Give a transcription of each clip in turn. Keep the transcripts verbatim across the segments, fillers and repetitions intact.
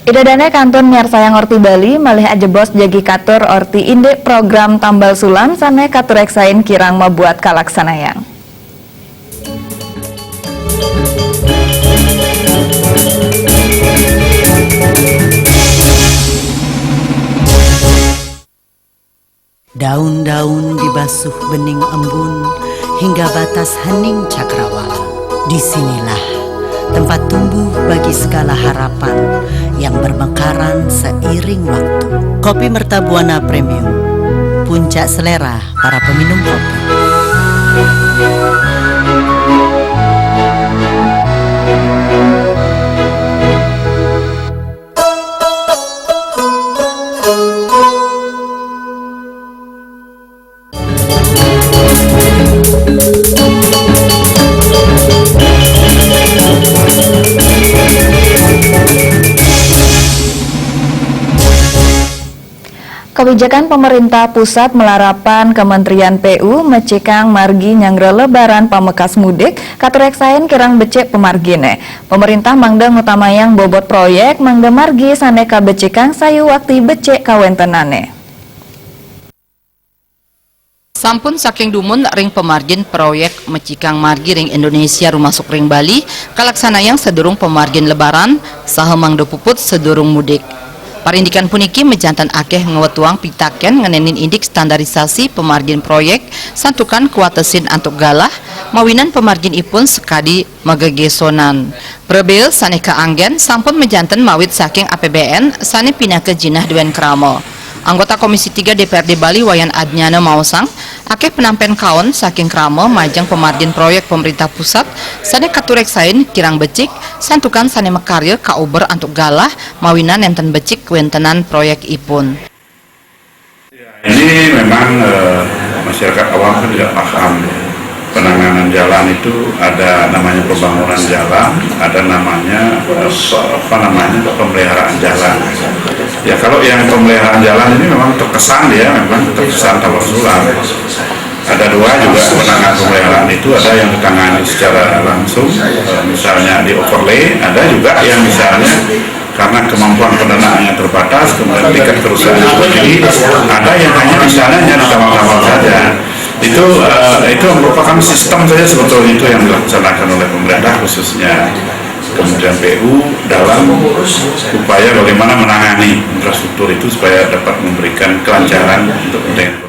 Ida dané kantun miarsayang Orti Bali, malih ajebos jagi katur orti indik program tambal sulam sané katuréksain kirang mabuat kalaksanayang. Daun-daun dibasuh bening embun hingga batas hening cakrawala. Di sinilah tempat tumbuh bagi segala harapan yang bermekaran seiring waktu. Kopi Mertabuana Premium, puncak selera para peminum kopi. Kawijakan pemerintah pusat malarapan Kementerian P U mecikang margi nyanggra lebaran pamekas mudik, katuréksain kirang becik pamarginé. Pemerintah mangda ngutamayang bobot proyék mangda margi sané kabecikang sayuwakti becik kawéntenané. Sampun saking dumun ring pamargin proyék mecikang margi ring Indonesia rumasuk ring Bali, kalaksanayang sadurung pamargin Lebaran, saha mangda puput sadurung mudik. Parindikan puniki majanten akéh ngwetuang pitakén ngenénin indik standarisasi pamargin proyék, santukan kawatesin antuk galah, mawinan pamarginipun sakadi magegésonan. Prebea sané kaanggén sampun majanten mawit saking A P B N sané pinaka jinah duén krama. Anggota Komisi tiga D P R D Bali Wayan Adnyana maosang, akéh penampén kaon saking krama majeng pamargin proyék pemerintah pusat sané katuréksain kirang becik, santukan sané makarya kauber antuk galah mawinan nénten becik kawéntenan proyékipun. Ini memang eh, masyarakat awam kan tidak paham. Penanganan jalan itu ada namanya pembangunan jalan, ada namanya eh, pe- apa namanya pemeliharaan jalan. Ya kalau yang pemeliharaan jalan ini memang terkesan dia memang terkesan tambal sulam. Ada dua juga kewenangan pemeliharaan itu, ada yang ditangani secara langsung, eh, misalnya di overlay, ada juga yang misalnya karena kemampuan pendanaannya terbatas, kemudian tingkat kerusakan tinggi, ada yang hanya misalnya hanya ditambal-tambal saja. Itu eh, itu merupakan sistem saja sebetulnya itu yang dilaksanakan oleh pemerintah khususnya Kementerian P U dalam upaya bagaimana menangani infrastruktur itu supaya dapat memberikan kelancaran untuk kepentingan.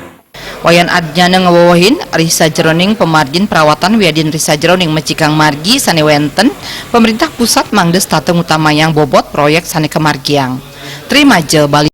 Wayan Adnyana ngewewehin, ri sajeroning pamargin perawatan wiadin ri sajeroning mecikang margi sané wénten, pemerintah pusat mangda setata ngutamayang bobot proyék sané kamargiang. Trimaja Bali.